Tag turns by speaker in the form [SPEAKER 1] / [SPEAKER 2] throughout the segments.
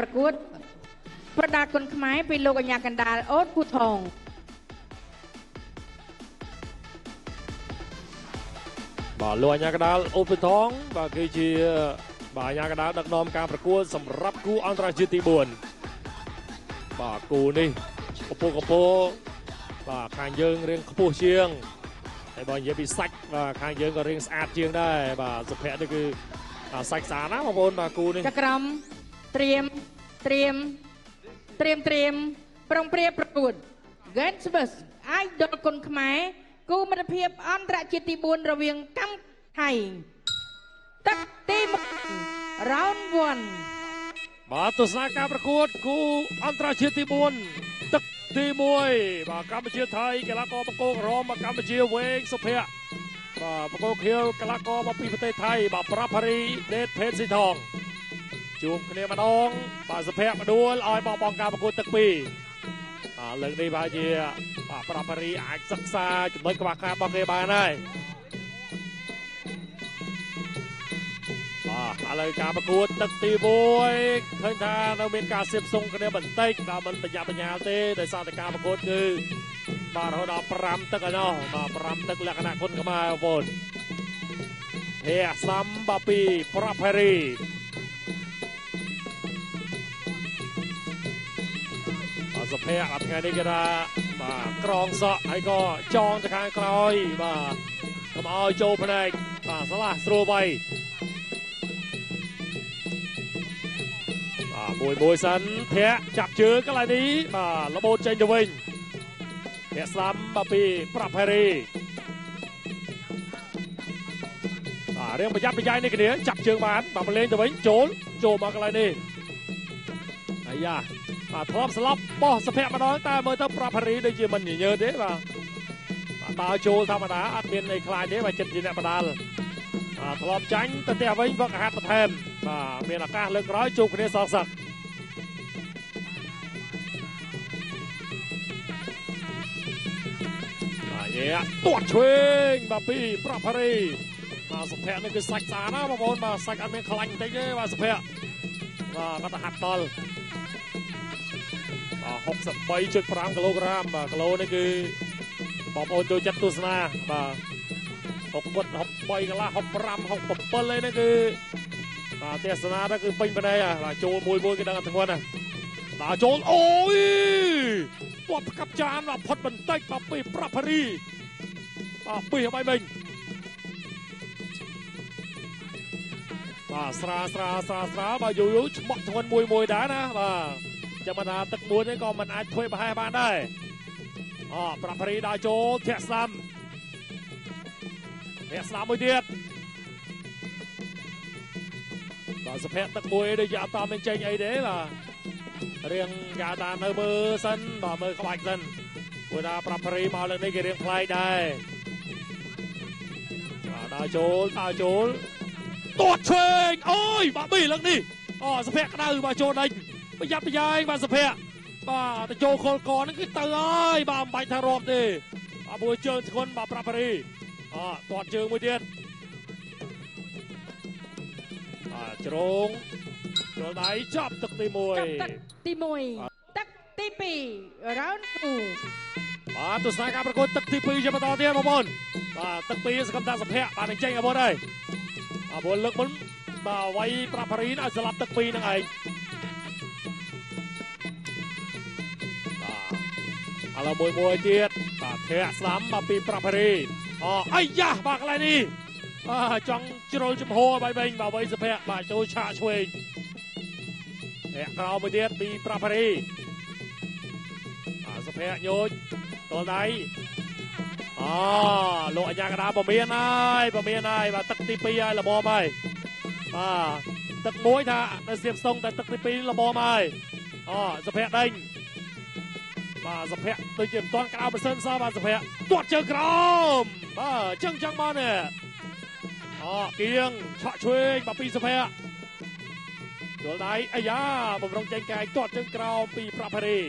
[SPEAKER 1] ប្រកួតប្រដាល់គុណខ្មែរពីលោកអញ្ញាកណ្ដាលអូតភូថង
[SPEAKER 2] បាទលោកអញ្ញាកណ្ដាលអូតភូថងបាទគឺជាបាទអញ្ញាកណ្ដាលដឹកនាំការប្រកួតសម្រាប់គូអន្តរជាតិទី4បាទគូនេះកពស់កពស់បាទខាងយើងរៀងខ្ពស់ជាងហើយបើនិយាយពីសាច់បាទខាងយើងក៏រៀងស្អាតជាងដែរបាទសុភ័ក្រនេះគឺសាច់ស្អាតណាបងប្អូនបាទគូនេះ
[SPEAKER 1] ចក្រមត្រៀមត្រៀមត្រៀមត្រៀមប្រុងព្រាប្រកួត Gensbus Idol គុណខ្មែរគូមិត្តភាពអន្តរជាតិទី4រវាងកម្ពុជាថៃទឹកទី1 round 1
[SPEAKER 2] បាទទស្សនាការប្រកួតគូអន្តរជាតិទី4ទឹកទី1បាទកម្ពុជាថៃកីឡាករបង្គោលក្រហមបាទកម្ពុជាវែងសុភ័ក្របាទបង្គោលខៀវកីឡាករមកពីប្រទេសថៃបាទប្រាផារីដេតភេតស៊ីថងជួបគ្នាម្ដងបាទសុភ័ក្រផ្ដួលឲ្យបោះបង់ការប្រកួតទឹក2បាទលើកនេះបាទជាបាទប្រាផារីអាចសិក្សាចំណុចខ្វះខាតរបស់គេបានហើយបាទឥឡូវការប្រកួតទឹកទី1ឃើញថានៅមានការសៀបសុងគ្នាបន្តិចបាទមិនប្រញាប់ប្រញាល់ទេដោយសារតែការប្រកួតគឺបាទរហូតដល់5ទឹកឯណោះបាទ5ទឹកលក្ខណៈគុណខ្មែរបងប្អូនហេអាសំបាទពីប្រផេរីបាទសុភ័ក្រថ្ងៃនេះគេថាបាទក្រងសក់ហើយក៏ចងទៅខាងក្រោយបាទកុំឲ្យចូលភ្នែកបាទស្លាស់ស្រួលបីមួយមួយសិនធាក់ចាប់ជើងកន្លែងនេះបាទរបូតចេញទៅវិញធាក់ស្ដាំបាទពីប្រាប់ហេរីបាទរៀងប្រយ័ត្នប្រយែងនេះគ្នាចាប់ជើងបានបាទលេងទៅវិញចូលចូលមកកន្លែងនេះអាយ៉ាបាទធ្លាប់ស្លាប់បោះសភៈម្ដងតែមើលទៅប្រាប់ហេរីដូចជាមិនញញើទេបាទបាទដើរចូលធម្មតាអត់មានអីខ្លាចទេបាទចិត្តជាអ្នកបដាល់បាទធ្លាប់ចាញ់ទៅផ្ទះវិញវឹកហាត់បន្ថែមបាទមានឱកាសលើកក្រោយជួបគ្នាសងសឹកបាទយេទាត់ឆ្វេងបាទពីប្រផារីបាទសុភ័ក្រនេះគឺសាច់ស្អាតណាបងប្អូនបាទសាច់អត់មានខ្លាញ់បន្តិចទេបាទសុភ័ក្របាទគាត់ទៅហាត់ដល់បាទ 63.5 គីឡូក្រាមបាទគីឡូនេះគឺបងប្អូនចូលចិត្តទស្សនាបាទ63កន្លះ65 67អីនេះគឺបាទទេសនាទៅគឺពេញភ្នែកបាទចូលមួយមួយគេដឹងថាធ្ងន់ណាបាទចូលអូយទាត់ផ្កាប់ចានបាទផុតបន្តិចបាទពីប្រផារីបាទពីឲ្យវិញបាទស្រាស្រាស្រាស្រាបាទយូរយូរឆ្មក់ធ្ងន់មួយមួយដែរណាបាទចាំថាទឹកមួយនេះក៏មិនអាចធ្វើប្រហែសបានដែរអប្រផារីដើរចូលធាក់ស្ដាំធាក់ស្ដាំមួយទៀតបាទសុភ័ក្រទឹកមួយដូចជាអត់តមានចេញអីទេបាទរៀងយ៉ាតានៅមើលសិនបាទមើលក្បាច់សិនព្រោះថាប្រាប់ព្រីមកលើកនេះគេរៀងប្លែកដែរបាទដើរចូលដើរចូលទាត់ឆ្វេងអូយបាទប៊ីលើកនេះអូសុភ័ក្រក្តៅបាទចូលដេញប្រយ័ត្នប្រយែងបាទសុភ័ក្របាទទៅចូលខលកហ្នឹងគឺទៅហើយបាទមិនបាច់ថារាប់ទេបាទមួយជើងធ្ងន់បាទប្រាប់ព្រីអទាត់ជើងមួយទៀតជ្រងចូលដៃចាប់ទឹកទី1
[SPEAKER 1] ចាប់ទឹកទី1ទឹកទី2 round 2
[SPEAKER 2] បាទទស្សនាការប្រកួតទឹកទី2ជាបន្តទៀតបងប្អូនបាទទឹក2សកម្មតាសុភ័ក្របាទនឹងចេញអាវុធហើយអាវុធលើកមុនបាទវាយប្រាផារីនឲ្យស្លាប់ទឹក2នឹងឯងបាទឥឡូវមួយមួយទៀតបាទធាក់ស្ដាំបាទពីប្រាផារីអអាយ៉ាបាទកន្លែងនេះបាទចង់ជ្រុលចំហបាយវិញបាទវៃសុភ័ក្របាទចូលឆាកឆ្វេងធាក់ក្រោមមួយទៀតពីប្រាផារីបាទសុភ័ក្រញោចទល់ដៃអូលោកអញ្ញាកដាពមៀនហើយពមៀនហើយបាទទឹកទី2ហើយល្មមហើយបាទទឹកមួយថានៅសៀបស្ទង់តែទឹកទី2ល្មមហើយអូសុភ័ក្រដេញបាទសុភ័ក្រដូចជាមិនទាន់ក្តៅម៉ាស៊ីនសោះបាទសុភ័ក្រទាត់ជើងក្រោមបាទចឹងចឹងមកនេះអគៀងឆក់ឆ្វេងបាទពីសុភ័ក្រចូលដៃអាយ៉ាបំរុងចេញកាយទាត់ជើងក្រោមពីប្រផារី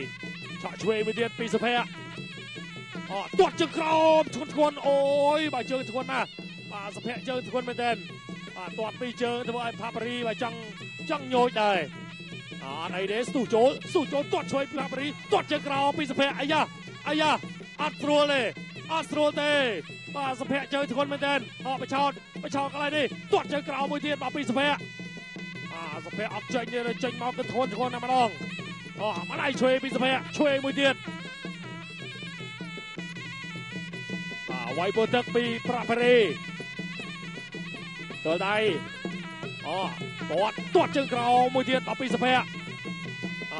[SPEAKER 2] ឆក់ឆ្វេងមួយទៀតពីសុភ័ក្រអទាត់ជើងក្រោមធ្ងន់ធ្ងន់អូយបាទជើងធ្ងន់ណាស់បាទសុភ័ក្រជើងធ្ងន់មែនទែនបាទទាត់ពីជើងធ្វើឲ្យផាផារីបាទចង់ញោចដែរ អត់អីទេស្ទុះចូលស្ទុះចូលទាត់ឆ្វេងប្រាក់ផារីទាត់ជើងក្រោមពីសុភ័ក្រអាយ៉ាអាយ៉ាអត់ស្រួលទេអត់ស្រួលទេបាទសុភ័ក្រជើងធ្ងន់មែនទែនអបឆោតបឆោតកន្លែងនេះទាត់ជើងក្រោមមួយទៀតបាទពីសុភ័ក្រអាសុភ័ក្រអត់ចេញទេចេញមកគឺធ្ងន់ធ្ងន់តែម្ដងអម្ដាយឆ្វេងពីសុភ័ក្រឆ្វេងមួយទៀតបាទវាយពោទឹកពីប្រាក់ផារីទល់ដៃអទាត់ទាត់ជើងក្រោមមួយទៀតដល់ពីសុភ័ក្រអ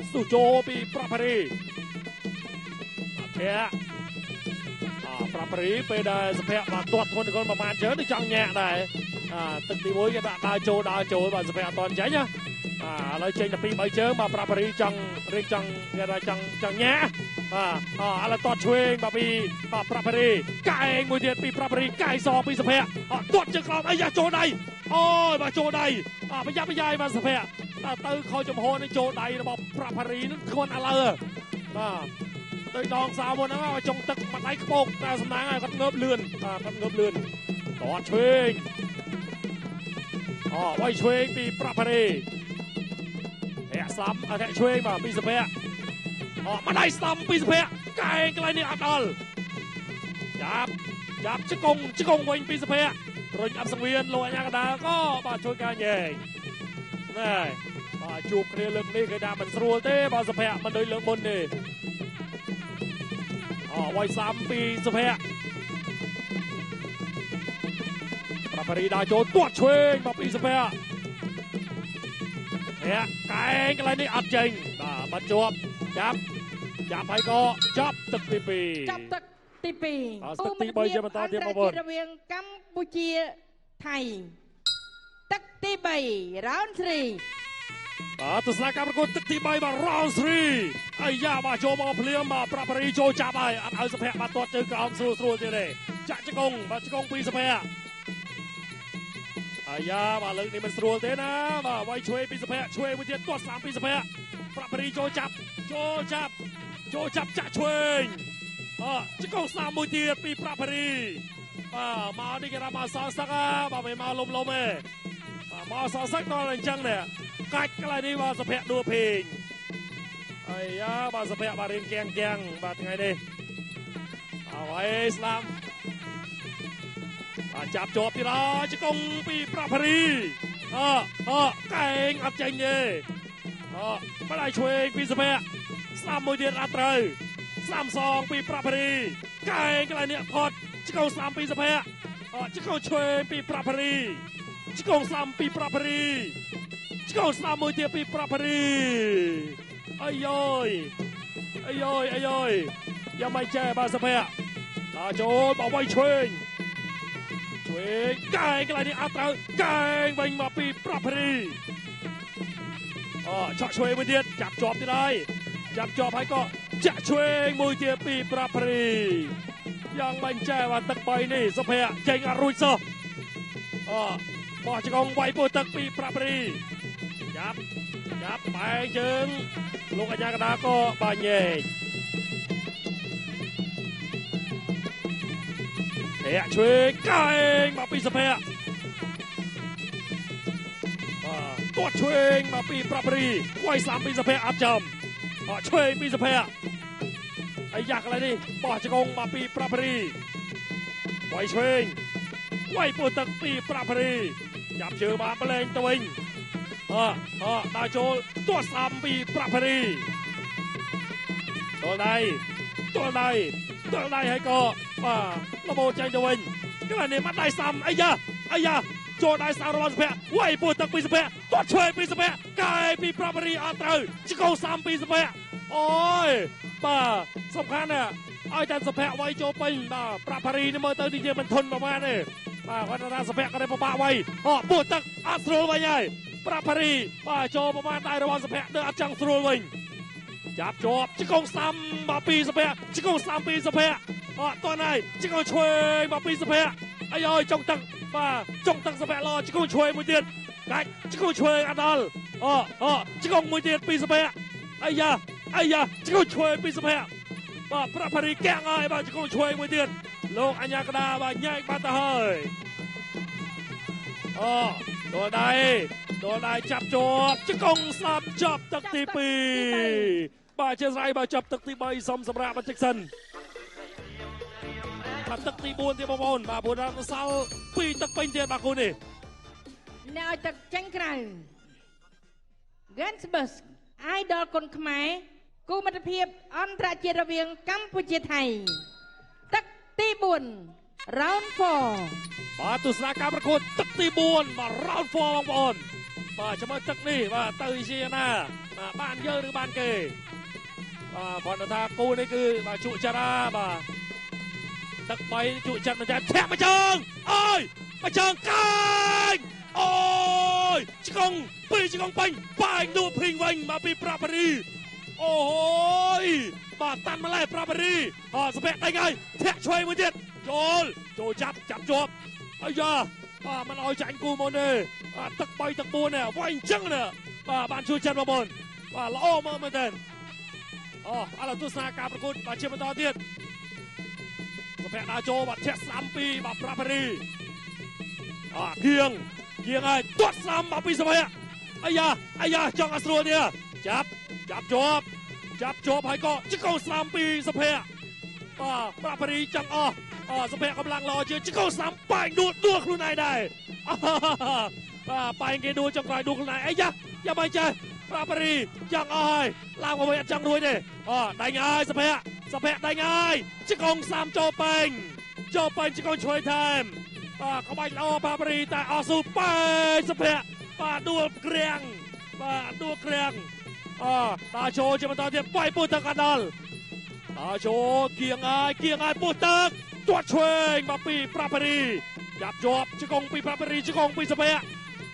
[SPEAKER 2] ស្ទុះចូលពីប្រាក់ផារីភ័ក្រអប្រាក់ផារីពេលដែលសុភ័ក្របាទទាត់ធ្ងន់ធ្ងន់ប្រហែលជើងទៅចង់ញាក់ដែរអាទឹកទី1គេដាក់ដើរចូលដើរចូលបាទសុភ័ក្រអត់តន់ចេញណាអាឥឡូវចេញតែ2 3ជើងបាទប្រាក់ផារីចង់រៀបចង់គេថាចង់ចង់ញាក់បាទអឥឡូវទាត់ឆ្វេងបាទពីបាទប្រាក់ផារីកែងមួយទៀតពីប្រាក់ផារីកែងសពីសុភ័ក្រអទាត់ជើងក្រោមអីយ៉ាចូលដៃអូយបាទចូលដៃអប្រយ័ត្នប្រយែងបាទសុភ័ក្រតើទៅខុសចំហនឹងចូលដៃរបស់ប្រាក់ផារីនឹងធ្ងន់ឥឡូវបាទទៅដងសាមុនហ្នឹងចុងទឹកមួយដៃខ្ពកតែសំណាងឲ្យគាត់ងើបលឿនបាទគាត់ងើបលឿនទាត់ឆ្វេងអវាយឆ្វេងពីប្រាក់ផារីធាក់ស្ដាំធាក់ឆ្វេងបាទពីសុភ័ក្រអម្ដាយស្ដាំពីសុភ័ក្រកែងកន្លែងនេះអត់ដល់ចាប់ចាប់ជង្គង់ជង្គង់វិញពីសុភ័ក្ររុញអាប់សង្វៀនលោកអញ្ញាកដាលក៏បាទជួយការញែកណែបាទជួបគ្នាលើកនេះគេថាមិនស្រួលទេបាទសុភ័ក្រមិនដូចលើកមុនទេអវាយស្ដាំពីសុភ័ក្រប្រាក់ផារីដើរចូលទាត់ឆ្វេងបាទពីសុភ័ក្រធាក់កែងកន្លែងនេះអត់ចេញបាទបាត់ជាប់ចាប់ចាប់ហើយក៏ចាប់ទឹកទី2
[SPEAKER 1] ចាប់ទឹកទី2
[SPEAKER 2] ទឹកទី3ជាបន្តទៀតបងប្អូន
[SPEAKER 1] រវាងកម្ពុជាថៃទឹកទី3 round 3
[SPEAKER 2] បាទទស្សនការប្រកួតទឹកទី3បាទ round 3អាយ៉ាបាទចូលមកភ្លាមបាទប្រាក់ផារីចូលចាប់ហើយអត់ឲ្យសុភ័ក្របាទទាត់ជើងក្រោមស្រួលស្រួលទៀតទេចាក់ជង្គង់បាទជង្គង់ពីសុភ័ក្រអាយ៉ាបាទលើកនេះមិនស្រួលទេណាបាទវាយឆ្វេងពីសុភ័ក្រឆ្វេងមួយទៀតទាត់ស្ដាំពីសុភ័ក្រប្រាក់ផារីចូលចាប់ចូលចាប់ចូលចាប់ចាក់ឆ្វេងអជង្គង់ស្ដាំមួយទៀតពីប្រាក់ផារីបាទមកនេះគេថាមកសងសឹកបាទមិនមកលុំលុំទេបាទមកសងសឹកដល់អញ្ចឹងនេះកាច់កន្លែងនេះបាទសុភ័ក្រដួភេងអាយ៉ាបាទសុភ័ក្របាទរៀងគៀងគៀងបាទថ្ងៃនេះអើហើយស្ដាំបាទចាប់ជាប់ទៀតហើយជង្គង់ពីប្រាក់ផារីអអកែងអត់ចេញទេអម្ដាយឆ្វេងពីសុភ័ក្រស្ដាំមួយទៀតអត់ត្រូវស្ដាំសងពីប្រាក់ផារីកែងកន្លែងនេះផុតជង្គង់ស្ដាំពីសុភ័ក្រអជង្គង់ឆ្វេងពីប្រាក់ផារីជង្គង់ស្ដាំពីប្រាក់ផារីជង្គង់ស្ដាំមួយទៀតពីប្រាក់ផារីអាយយអាយយអាយយយ៉ាងមិនចេះបាទសុភ័ក្រដល់ចូលបវាយឆ្វេងឆ្វេងកែងកន្លែងនេះអត់ត្រូវកែងវិញមកពីប្រាក់ផារីអឆក់ឆ្វេងមួយទៀតចាប់ជាប់ទៀតហើយចាប់ជាប់ហើយក៏ចាក់ឆ្វេងមួយទៀតពីប្រាក់ផារីយ៉ាងមិនចេះបាទទឹក3នេះសុភ័ក្រចេញអត់រួចសោះអបោះជង្គង់វាយពោះទឹកពីប្រាក់ផារីចាប់ចាប់បែងជើងលោកអញ្ញាកដាក៏បាទញែកធាក់ឆ្វេងកែងមកពីសុភ័ក្របាទទាត់ឆ្វេងមកពីប្រាក់ផារីវាយស្ដាំពីសុភ័ក្រអត់ចំអឆ្វេងពីសុភ័ក្រអាយ៉ាកន្លែងនេះបោះជង្គង់មកពីប្រាក់ផារីវាយឆ្វេងវាយពោះទឹកពីប្រាក់ផារីចាប់ជើងមកប្រឡែងទៅវិញអអដើរចូលទាត់ស្ដាំពីប្រាក់ផារីទល់ដៃទល់ដៃទល់ដៃហើយក៏បាទលបោចេញទៅវិញកន្លែងនេះមកដៃស្ដាំអាយ៉ាអាយ៉ាចូលដៃស្ដាំរបស់សុភ័ក្រវាយពោះទឹកពីសុភ័ក្រទាត់ឆ្វេងពីសុភ័ក្រកែពីប្រាក់ផារីអត់ត្រូវជង្គង់ស្ដាំពីសុភ័ក្រអូយបាទសំខាន់ណាស់ឲ្យតែសុភ័ក្រវាយចូលពេញបាទប្រាក់ផារីនេះមើលទៅនេះជាមិនធន់ប្រហែលទេបាទគាត់ថាសុភ័ក្រក៏ได้ពិបាកវាយអពោះទឹកអត់ស្រួលវិញហើយប្រាក់ផារីបាទចូលប្រហែលដៃរបស់សុភ័ក្រនៅអត់ចង់ស្រួលវិញចាប់ជាប់ជង្គង់ស្ដាំបាទពីសុភ័ក្រជង្គង់ស្ដាំពីសុភ័ក្រអត់តន់ហើយជង្គង់ឆ្វេងបាទពីសុភ័ក្រអាយយចុងទឹកបាទចុងទឹកសុភ័ក្រល្អជង្គង់ឆ្វេងមួយទៀតកាច់ជង្គង់ឆ្វេងអត់ដល់អអជង្គង់មួយទៀតពីសុភ័ក្រអាយ៉ាអាយ៉ាជង្គង់ឆ្វេងពីសុភ័ក្របាទប្រាក់ផារីកាំងហើយបាទជង្គង់ឆ្វេងមួយទៀតលោកអញ្ញាកដាបាទញែកបាត់ទៅហើយអទល់ដៃ ដលដៃចាប់ជាប់ជង្គង់ស្លាប់ចាប់ទឹកទី2បាទជាស្រ័យបាទចាប់ទឹកទី3សុំសម្រាប់បន្តិចសិនបាទទឹកទី4ទៀតបងប្អូនបាទព្រោះដល់សល់2ទឹកពេញទៀតបាទគូនេះ
[SPEAKER 1] អ្នកឲ្យទឹកចេញក្រៅ Gansbus Idol គុនខ្មែរគូមិត្តភាពអន្តរជាតិរវាងកម្ពុជាថៃទឹកទី4 round 4
[SPEAKER 2] បាទទស្សនាការប្រកួតទឹកទី4បាទ round 4បងប្អូនបាទចាំមើលទឹកនេះបាទទៅជាណាបាទបានយើងឬបានគេបាទគ្រាន់តែថាគូនេះគឺបាទជក់ចិត្តណាបាទទឹក3ជក់ចិត្តមែនតើធាក់មួយជើងអើយមួយជើងកាញអូយឆ្កងពីរឆ្កងពេញបាញ់ដួលភីងវិញមកពីប្រាប៉ារីអូយបាទតាន់ម្លេះប្រាប៉ារីអសភៈដេញហើយធាក់ឆ្វេងមួយទៀតចូលចូលចាប់ចាប់ជាប់អាយ៉ាបាទមិនឲ្យចាញ់គូមុនទេបាទទឹក3ទឹក4នេះវាយអញ្ចឹងណាបាទបានជួយចិត្តបងប្អូនបាទល្អមកមែនទែនអូឥឡូវទស្សនាការប្រកួតបាទជាបន្តទៀតសុភ័ក្រដើរចូលបាទធាក់ស្ដាំពីបាទប្រាប៉ារីអគៀងគៀងហើយទាត់ស្ដាំមកពីសុភ័ក្រអាយ៉ាអាយ៉ាចង់ឲ្យស្រួលទៀតចាប់ចាប់ជាប់ចាប់ជាប់ហើយក៏ជង្គង់ស្ដាំពីសុភ័ក្របាទប្រាប៉ារីចង់អស់អសុភ័ក្រកម្លាំងល្អជាងជង្គង់ស្ដាំប៉ែងដួលដួលខ្លួនឯងដែរបាទប៉ែងគេដួលចុងក្រោយដួលខ្លួនឯងអីយ៉ាយ៉ាមិនចេះប្រាប៉ារីចង់អស់ហើយឡើងមកវិញអត់ចង់រួចទេអដេញហើយសុភ័ក្រសុភ័ក្រដេញហើយជង្គង់ស្ដាំចូលប៉ែងចូលប៉ែងជង្គង់ឆ្វេងថែមបាទក្បាច់ល្អប្រាប៉ារីតែអស់ស៊ូប៉ែងសុភ័ក្របាទដួលក្រាំងបាទដួលក្រាំងអដើរចូលជាបន្តទៀតបាយពុះទឹកអត់ដល់ដើរចូលគៀងហើយគៀងហើយពុះទឹកទាត់ឆ្វេងមកពីប្រាប៉ារីចាប់ជាប់ជង្គង់ពីប្រាប៉ារីជង្គង់ពីសុភ័ក្រ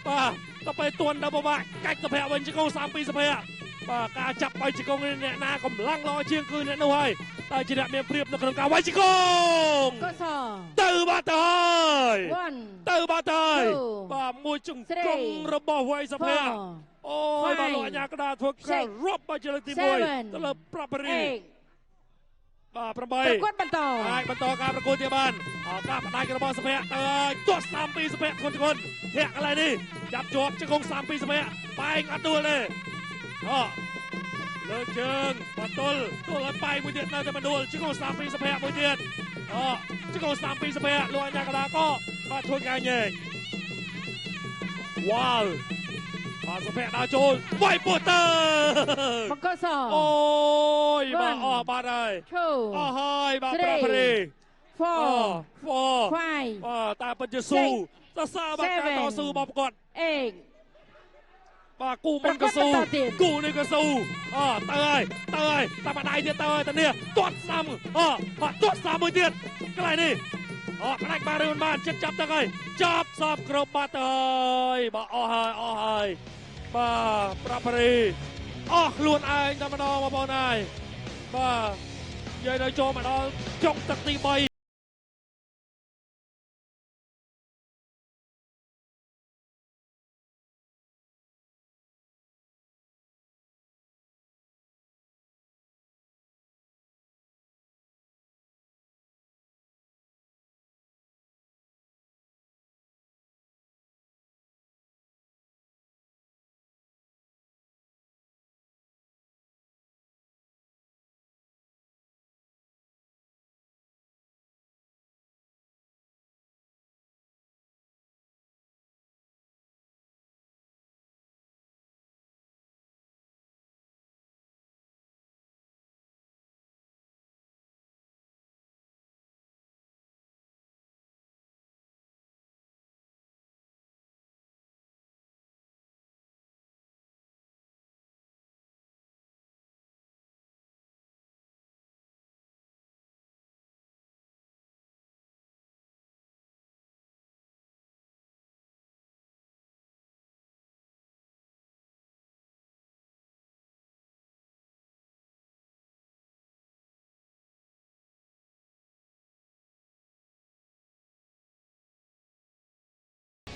[SPEAKER 2] បាទទៅពេលទួនដល់ពិបាកកាច់សុភ័ក្រវិញជង្គង់ស្ដាំពីសុភ័ក្របាទការចាប់បាយជង្គង់នេះអ្នកណាកម្លាំងល្អជាងគឺអ្នកនោះហើយតែជាអ្នកមានព្រៀបនៅក្នុងការវាយជង្គង់
[SPEAKER 1] កុសល
[SPEAKER 2] ទៅបាត់ទៅហើយ
[SPEAKER 1] 1
[SPEAKER 2] ទៅបាត់ទៅហើយ
[SPEAKER 1] 2
[SPEAKER 2] បាទមួយជង្គង់របស់វ័យសុភ័ក្រ
[SPEAKER 1] 4
[SPEAKER 2] អូយបាទលោកអញ្ញាកដាធ្វើការរាប់បាទជាលើកទី1ទៅលើប្រាប៉ារី
[SPEAKER 1] 8
[SPEAKER 2] បាទ8
[SPEAKER 1] ប្រកួតបន្ត
[SPEAKER 2] អាចបន្តការប្រកួតទៀតបានឱកាសផ្ដាច់របស់សុភ័ក្រទៅហើយទាត់ស្ដាំពីសុភ័ក្រធ្ងន់ធ្ងន់ធាក់កន្លែងនេះចាប់ជាប់ជង្គង់ស្ដាំពីសុភ័ក្របែងអត់ដួលទេអលើកជើងបទល់ទល់ឲ្យបែងមួយទៀតនៅតែមិនដួលជង្គង់ស្ដាំពីសុភ័ក្រមួយទៀតអជង្គង់ស្ដាំពីសុភ័ក្រលោកអញ្ញាកដាក៏បាទធ្វើការញែកវ៉ាវបាទសុភ័ក្រដើរចូលវាយពោះទៅ
[SPEAKER 1] បង្គោលស
[SPEAKER 2] អូយបាទអស់បាត់ហើយ
[SPEAKER 1] 2
[SPEAKER 2] អស់ហើយបាទប្រាប៉ារី
[SPEAKER 1] 4
[SPEAKER 2] 4
[SPEAKER 1] 5
[SPEAKER 2] បាទតែពិតជាស៊ូសរសើរបាទការតស៊ូរបស់គាត់
[SPEAKER 1] 8
[SPEAKER 2] បាទគូមុនក៏ស៊ូគូនេះក៏ស៊ូអទៅហើយទៅហើយតាមម្ដាយទៀតទៅហើយតានេះទាត់ស្ដាំអបាទទាត់ស្ដាំមួយទៀតកន្លែងនេះអផ្ដាច់បានឬមិនបានចិត្តចាប់ទឹកហើយចាប់សពគ្រប់បាត់ទៅហើយបាទអស់ហើយអស់ហើយបាទប្រាប៉ារីអស់ខ្លួនឯងតែម្ដងបងប្អូនហើយបាទនិយាយដល់ចូលមកដល់ចុងទឹកទី3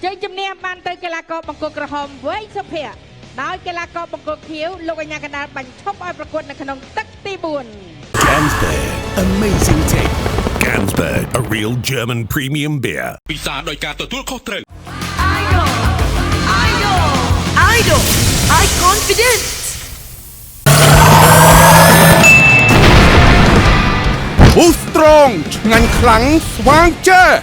[SPEAKER 1] ជ័យជំនះបានទៅកីឡាករបង្គោលក្រហមវ័យសុភ័ក្រដោយកីឡាករបង្គោលខៀវលោកអញ្ញាកណ្ដាលបញ្ឈប់ឲ្យប្រកួតនៅក្នុងទឹកទី4
[SPEAKER 3] Ganzberg, amazing taste. Ganzberg, a real German premium beer.
[SPEAKER 4] ពិសាដោយការទទួលខុសត្រូវ
[SPEAKER 5] Idol Idol
[SPEAKER 4] Yes.
[SPEAKER 5] Boost Strong ឆ្ងាញ់ខ្លាំងស្វាងចេះ។